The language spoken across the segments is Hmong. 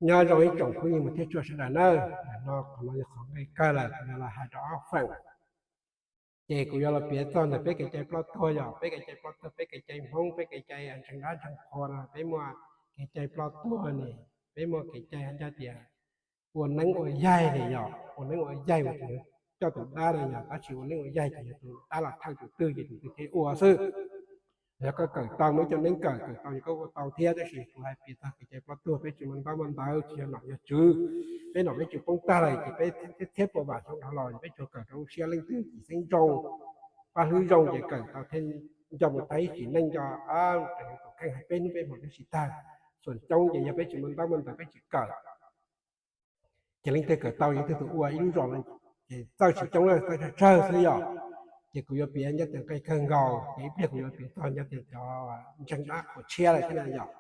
Nyob zoo ib tsoom phooj ywg mus thiab tsuas sawv daws nawb, no qhov no yog qhov nqi kawg lawm kuv yuav los hais rau ob feem. Ces kuv yuav los piav txog ntawm peb kev cai ploj tuag, yog peb kev cai ploj tuag, peb kev cai Hmoob, peb kev cai ntseeg dab ntseeg qhua no, peb muaj kev cai ploj tuag ne, peb muaj kev cai hais tias ua neeb ua yaig ne, yog ua neeb ua yaig mas tseem coj tus dab no yog, tab sis ua neeb ua yaig ces yog tus dab los thawj tus twg ces tus twg thiaj ua xwb. Yog koj kawm tau muaj ib co neeb kawm, kawm tau ces koj ua tau thiab, tab sis kuv hais piav txog kev cai ploj tuag, peb tsis muaj ntaub muaj ntawv, tsis yog nom yog tswv, peb nom peb tswv poob tag lawm ces peb thiab pua vam xyoo dhau los peb tsuas kawm rau lub siab leej twg txiv xeeb zoo, paj hlwb zoo ces kawm tau thiab nco mus tag ib sim neej nco, tus kheej hais peb hnub peb hmo twb tsis tag. Xuam coob ces yog peb tsis muaj ntaub muaj ntawv peb tsis kawm, ces leej twg kawm tau ces leej twg ua ib lub zos no ces txawj tsis coob na, txawj tsawg tsawg xwb yom. Ces kuv yuav piav nyob tias nqi kawg nkaus, ces ib pliag kuv yuav piav txog nyob tias cov ntseeg dab qhuas tshiab lawm thiab na yom.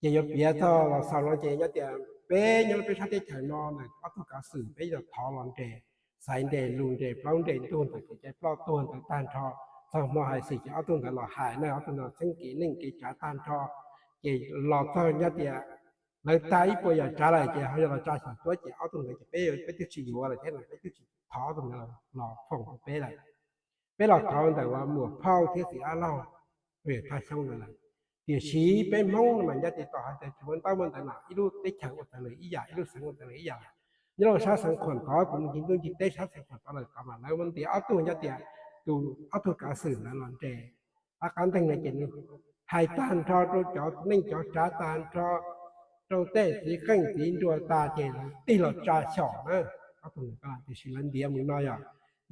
Ces yuav piav txog los xaus no ces nyob tias peb nyob peb sab teb chaws no ntawm ob tug kav xwm peb los thov los nres, xaiv nres lus nres plaub nres ntug ntawm kev cai ploj tuag ntawd tag nrho. Txog hmo hais xwm ces ob tug ntawd los hais na, ob tug ntawd txheeb kev neej kev tsav tag nrho. Ces los txog nyob tias lawv tag ib puas yam tsav lawm ces ho yog los tsa xyom tuab ces ob tug ntawd ces peb, peb twb tsis yuav lawm thiab no, peb twb tsis thov ob tug ntawd los foom rau peb lawm. Peb los thov ntawm uas muam phauj thiab txiv dab laug, peb thaj xyoob ntawd lawm. Tiam sis peb Hmoob no mas nyob tias tom hais tias tsis muaj ntaub muaj ntawv na, ib lub teb chaws ua tau lawm ib yam, ib lub xeev ua tau lawm ib yam. Nyob rau sab xeev Khuam tod, kuv mus ncig ntuj ncig teb sab xeev Khuam tod lawm tod mas lawv muab ntiav ob tug nyob tias tus, ob tug kav xwm ntawd los nres. Ab, qab nteeg no ces nws hais tag nrho rau cov neej cov tsav tag nrho, rau tej txiv qeej txiv nruas tas ces lawv tig los tsa xyom na. Ob tug ntawd tiam sis lawv ntiav mus no yog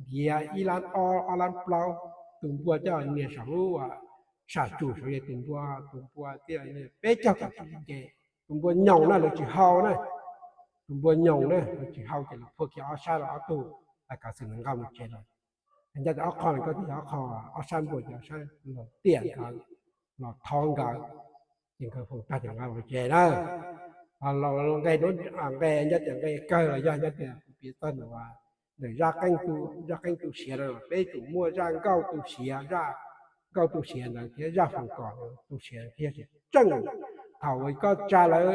ntiav ib lab ob, ob lab plaub, tus npua coj nias saum lub, sam tsum saud ces tus npua, tus npua thiaj peb caug kaum tsib nce. Tus npua nyoos na lawv tsis hau na, tus npua nyoos na lawv tsis hau ces lawv phua kiag ob sab rau ob tug, kav xwm ntawd nqa mus tsev lawm. Nyob tias ob qho no koj tias yog ob qho, ob sab npua ces ob sab los tiam nkawd, los thov nkawd, ces nkawd foom tag ces nqa mus tsev na. Nqe, nqe nyob tias nqe kawg los yog nyob tias kuv piav txog ntawm, ntawm zaj qeej tu, zaj qeej tu siav no peb tsum muaj zaj nkauj tu siav, zaj nkauj tu siav ntawd thiab zaj foom kom tu siav thiab tsis tseeb. Thaum uas koj tsa lawv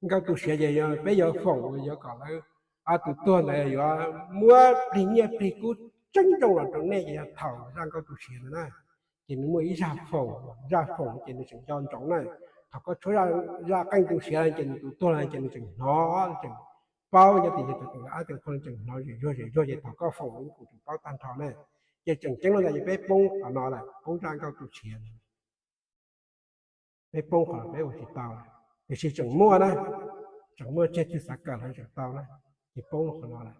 nkauj tu siav ces peb yuav foom uas yuav kom lawv, tus tuag ntawd yuav muab plig nyiaj plig kub tseeb zoo los rau nej ces yog thaum zaj nkauj tu siav ntawd na. Ces nws muaj ib zaj foom, zaj foom ces nws tseem nco ntsoov na. Thaum koj tshuab zaj qeej tu siav ces nws tus tuag ces nws tseem hnov, tseem paub nyob tias yog tus ab tseem qhua tseem hnov zem zuag zem zuag ces thaum koj foom ib kum tseem paub tag nrho na. Ces tseem ceeb los ntawm yog peb poob qhov no lawm, poob zaj nkauj tu siav. Peb poob qhov no peb ua tsis tau, tiam sis tseem muaj na, tseem muaj tseg twg xav kawm los tseem tau na. Ces poob qhov no lawm,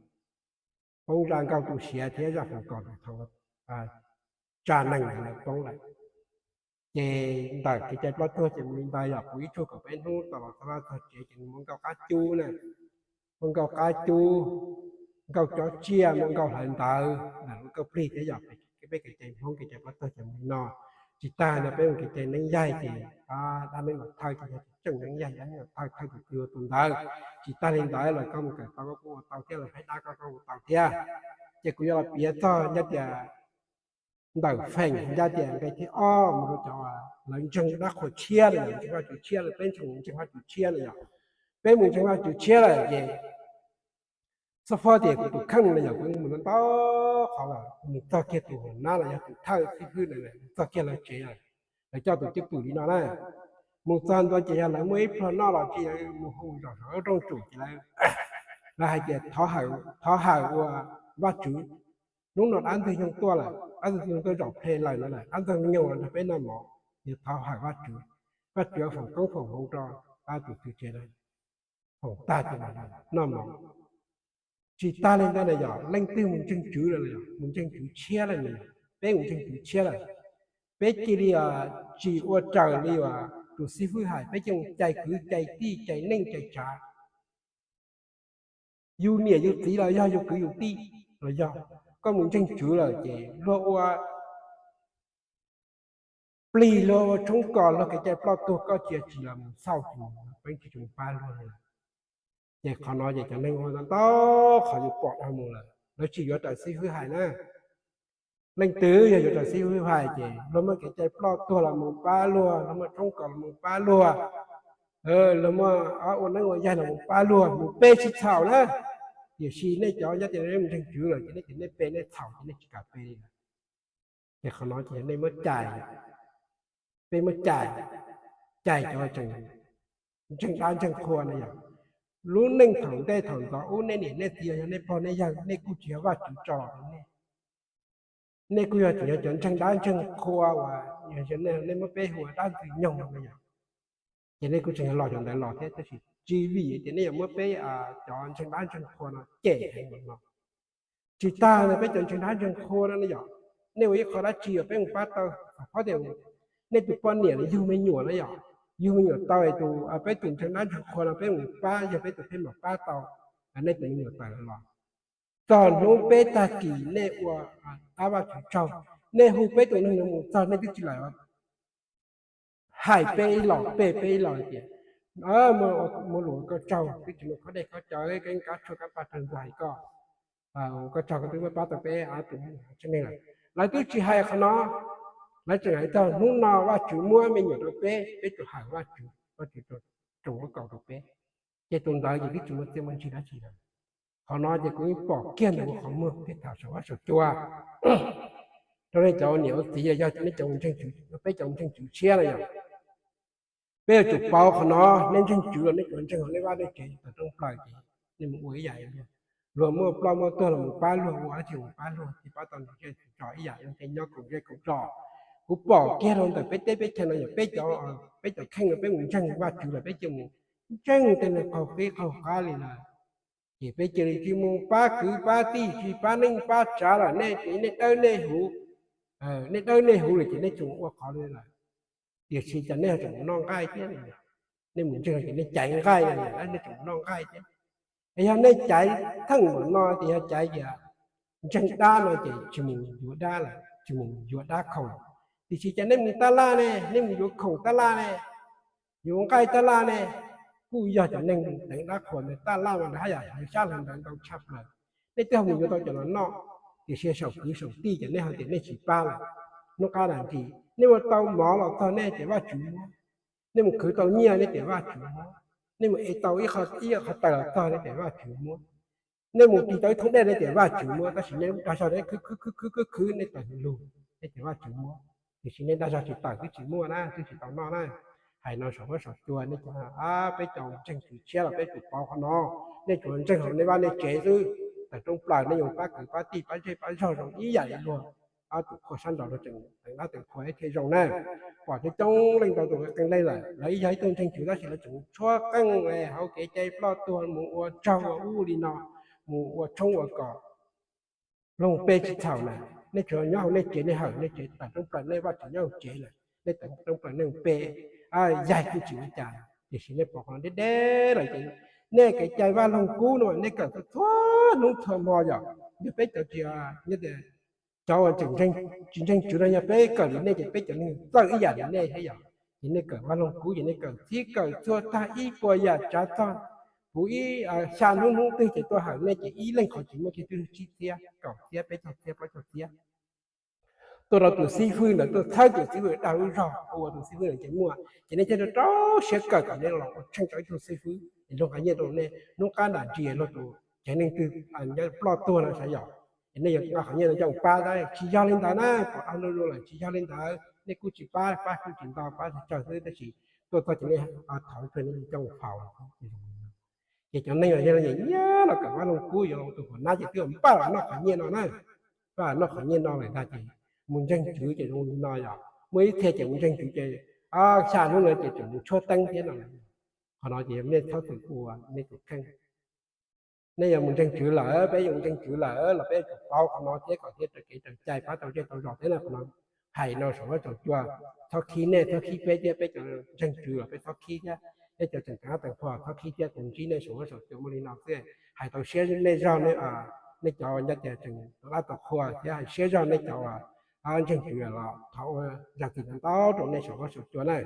poob zaj nkauj tu siav thiab zaj foom kom thaum tsa neeg ntawd lawv poob lawm. Ces ntawm kev cai ploj tuag ces mus li ntawd yog puv ib tsug kaum peb hnub tau los txog vaj txog tsev ces muaj nkauj qab cub na, muaj nkauj qab cub, nkauj cov tsiaj, muaj nkauj hlawv ntawv, ntawm lub nkauj plig thiab yog peb kev cai Hmoob kev cai ploj tuag ces mus li no. Tsis tag no peb mus kev cai neeb yaig ces dab neeb los thawj ces yog tseem neeb yaig, dab neeb los thawj, thawj tus twg ua tus ntawd. Tsis tag li ntawd los koj mus kawm tau koj kuj ua tau thiab, los phaib dab koj koj ua tau thiab. Ces kuv yuav los piav txog nyob tias ntawm feem nyob tias nqe thib ob mus rau cov lawv ntseeg dab qhuas tshiab no yog ntseeg Vajtswv tshiab, peb ntseeg ntseeg Vajtswv tshiab no yog, peb mus ntseeg Vajtswv tshiab lawm ces txhob phob tias kuv tus kheej no yog kuv mus ntau ntau qhov lawm, mus txog kiag tus hauv nab los yog tus thawj xib hwb na, mus txog kiag lawv tsev lawm, lawv coj tus cwj pwm li no na. Mus txog ntua ces yog lawv muaj ib pluag noj los tsis mus hu zaum saum rooj tsum ces lawv, lawv hais tias thov hawm ua Vajtswv, hnub no dab ntxwg nyoog tuaj lawm, dab ntxwg nyoog tuaj zaum ple lawm no lawm, dab ntxwg nyoog los nrog peb noj mov, yuav thov hawm Vajtswv, Vajtswv foom koob foom hmoov rau tus tswv tsev na. Foom tag ces noj mov. Tsis tag li ntawd na yog leej twg mus ntseeg tswv lawm, mus ntseeg tswv tshiab lawm na, peb mus ntseeg tswv tshiab lawm, peb cia li tsis ua raws li uas tus xib fwb hais, peb cia li cais kwv cais tij cais neej cais tsav. Yus niam yus txiv los yog yus kwv yus tij los yog, koj mus ntseeg tswv lawm ces luag ua plig, luag ua tshoob kos, luag kev cai ploj tuag, koj tsis tsis los mus xauj tsis mus, peb tsis tsis mus pab luag li. Ces qhov no ces cov neeg ua ntau ntau qhov yus pom dhau mus lawm, lawv tsis yuav raws xib fwb hais na. Leej twg yog yuav raws xib fwb hais ces luag muaj kev cai ploj tuag los mus pab luag, luag muaj tshoob kos los mus pab luag. luag muaj ua neeb ua yaig los mus pab luag mus pe tsis txhaum na. Tiam sis nej cov nyob tias nej mus ntseeg tswv lawm ces nej tias nej pe nej txhaum ces nej tsis kam pe li lawm. Ces qhov no ces nej muab cais, peb muab cais, cais cov tseem ntseeg dab ntseeg qhua na yom. Lub neej thaum ntej thaum ntxov ub nej niam nej txiv yog nej pog nej yawg nej kuj tsis yog Vajtswv tso los rau nej. Nej kuj yog tseem yog cov ntseeg dab ntseeg qhua uas nej muab peb hu ua dab ntxwg nyoog no yom. Ces nej kuj tseem yog los cov ntawd los thiab tab sis tsis vim tias nej yuav muab peb cov ntseeg dab ntseeg qhua no cem heev no. Tsis tag li peb cov ntseeg dab ntseeg qhua no ne yom, nej ua ib qho dab tsi uas peb mus pab tau, txog qhov tias nej tus poj niam los yug me nyuam na yom, yug me nyuam tau es tus peb tus ntseeg dab ntseeg qhua no peb mus pab yog peb tus pheej mam pab tau nej tus me nyuam tawm los. Txog hnub peb tag kis nej ua dab Vajtswv tsaug, nej hu peb tus neeg no mus txog nej twb tsis lam hais peb ib los pe peb ib los tias, muaj lus ua koj tsaug, twb tsis muaj khob dej khob cawv, kab tshuaj kab paj rag ntxag hais koj, ua koj tsaug koj twb muab pab tau peb ob tug tsev neeg lawm. Lawv twb tsis hais qhov no, lawv tseem hais txog hnub no Vajtswv muab me nyuam rau peb, peb tsuas hawm Vajtswv, Vajtswv tsoom ua kaum rau peb, ces tus ntawd ces twb tsis muaj txiaj muaj ntsig dab tsi lawm. Qhov no ces kuv yeej pom kiag ntawm kuv qhov muag thiab tham saum huab saum cua rau nej cov niam ua txiv, yog nej cov ntseeg tswv, peb cov ntseeg tswv tshiab na yom. Peb yuav tsum paub qhov no, nej ntseeg tswv los nej cov ntseeg hauv nej vaj nej tsev tawm rooj plaws ces nej mus ua ib yam li luag. Luag muaj ploj muaj tuag los mus pab luag, ua dab tsi mus pab luag, ces pab tau nws zej nws zos ib yam li tej nyob koom zej koom zos. Kuv pom kiag rau ntawm peb teb peb chaw no yog peb cov, peb cov kheej no peb mus ntseeg Vajtswv lawm peb cia mus ntseeg tej neeg qaug qib qaug qab li lawm. Ces peb cia li tsis mus pab kwv pab tij, tsis pab neej pab tsav lawm, nej ces nej dawb nej huv, nej dawb nej huv lawm ces nej tsis mus ua qhov li lawm. Tiam sis cas nej ho tseem mus noj nqaij thiab, nej mus ntseeg ces nej caiv nqaij no, nej tseem mus noj nqaij thiab. Es yog nej caiv theej npaum no ces yog caiv tias ntseeg dab no ces tsis mus yuav dab lawm, tsis mus yuav dab khoom. Tiam sis cas nej mus tab laj ne, nej mus yuav khoom tab laj ne, yuav nqaij tab laj ne, kuj yog cov neeg teev dab qhuas ntawd tab laj mas lawv haj yam hlawv xyab hlawv ntawv ntau tshaj plaws. Nej twb ho mus yuav tau cov no noj, tiam sis saum kwv saum tij ces nej ho tias nej tsis pab lawm. Hnub qab dam ntsis nej ua tau mov los txog nej tias Vajtswv muab, nej mus khwv tau nyiaj nej tias Vajtswv muab, nej mus ev tau ib qho taws los txog nej tias Vajtswv muab, nej mus ris tau ib thoob dej nej tias Vajtswv muab, tab sis nej lub dag zog nej khwv khwv khwv khwv khwv khwv nej tawm lug, nej tias Vajtswv muab, tiam sis nej dag zog tsis tawm twb tsis muaj na, twb tsis tau noj na. Hais no saum huab saum cua nej cov, peb cov ntseeg tswv tshiab los peb tsum paub qhov no. Nej tsuas ntseeg hauv nej vaj nej tsev xwb, tawm rooj plaws nej yuav pab kwv pab tij pab zej pab zog zoo ib yam li luag. Ob tug qhua sab nraud luag tseem teev dab teev qhua thiaj zoo na. Pom coob coob leej ntau tus qee leej lawm, lawv yog ib tug ntseeg tswv tab sis lawv tseem tshuab qeej hauv kev cai ploj tuag mus ua tsaug ua ub li no, mus ua tshoob ua kos, loog pe tsis txhaum na. Nej tsuas nyob hauv nej tsev nej hawm nej tsev, tawm rooj plaws nej vaj tsev nyob hauv tsev lawm, nej tawm rooj plaws nej mus pe, yaig kuj tsis ua cas, tiam sis nej pom qhov no deb deb lawm ces nej kev cai Vaj Loog Kub no nej kawm txhua hnub txhua hmo yom. Yog peb cov tsis, cov uas tseem tsis ntseeg tswv no yog peb kawm li nej ces peb cov neeg txawj ib yam li nej thiab yom. Ces nej kawm Vaj Loog Kub ces nej kawm txhib kawm txhua tag ib puas yam tsav txog, puv ib xya hnub hnub twg ces tuaj hawm nej ces ib leeg qhov tsis muaj kiag twb tsib txhiab kaum txhiab peb caug txhiab plaub caug txhiab. Tuaj rau tus xib fwb ntawd, tuaj txhawb tus xib fwb dag lub zog ua tus xib fwb ntawd ces muaj, ces nej thiaj rau rau siab kawm kom nej los ua tsheej rau ib tug xib fwb es luag nqa nyiaj rau nej. Hnub qab dam ntsis luag tus tsev neeg twg ploj tuag no sav yom, es nej yuav nqa qhov nyiaj no coj pab tab tsis yog li ntawd na, pom dag luaj luaj lawm tsis yog li ntawd, nej kuj tsis pab, pab kuj tsis ntau, pab tsawg tsawg xwb tab sis tuaj txog ces nej thov ib tug nej coj faus. Ces cov neeg los yog nyiam nyiam los kawm Vaj Loog Kub yuav los tus huas nab ces twb npaj los noj qhov nyiaj no na, npaj los noj qhov nyiaj no lawm ntag ces mus ntseeg tswv ces zoo li no yom. Muaj ib txhia ces mus ntseeg tswv ces xya hnub no ces tseem mus tshuab teeb thiab no. Qhov no ces nej txhob txwm ua nej tus kheej. Nej yuav mus ntseeg tswv lawm, peb yuav mus ntseeg tswv lawm los peb yuav tsum paub qhov no thiab kom thiaj raws kev raws cai pab tau zej tau zos thiab na. Qhov no hais no saum huab saum cua, txhob khib nej txhob khib peb thiab, peb cov ntseeg tswv los peb txhob khib thiab, nej cov tseem teev dab teev qhua txhob khib thiab. Kuv ntsib nej saum huab saum cua muaj li no xwb, hais tau siab nej zog, nej cov nyob tias tseem teev dab teev qhua thiab hais siab zog nej cov ntseeg tswv los thov ua zam txim ntau rau nej saum huab saum cua na.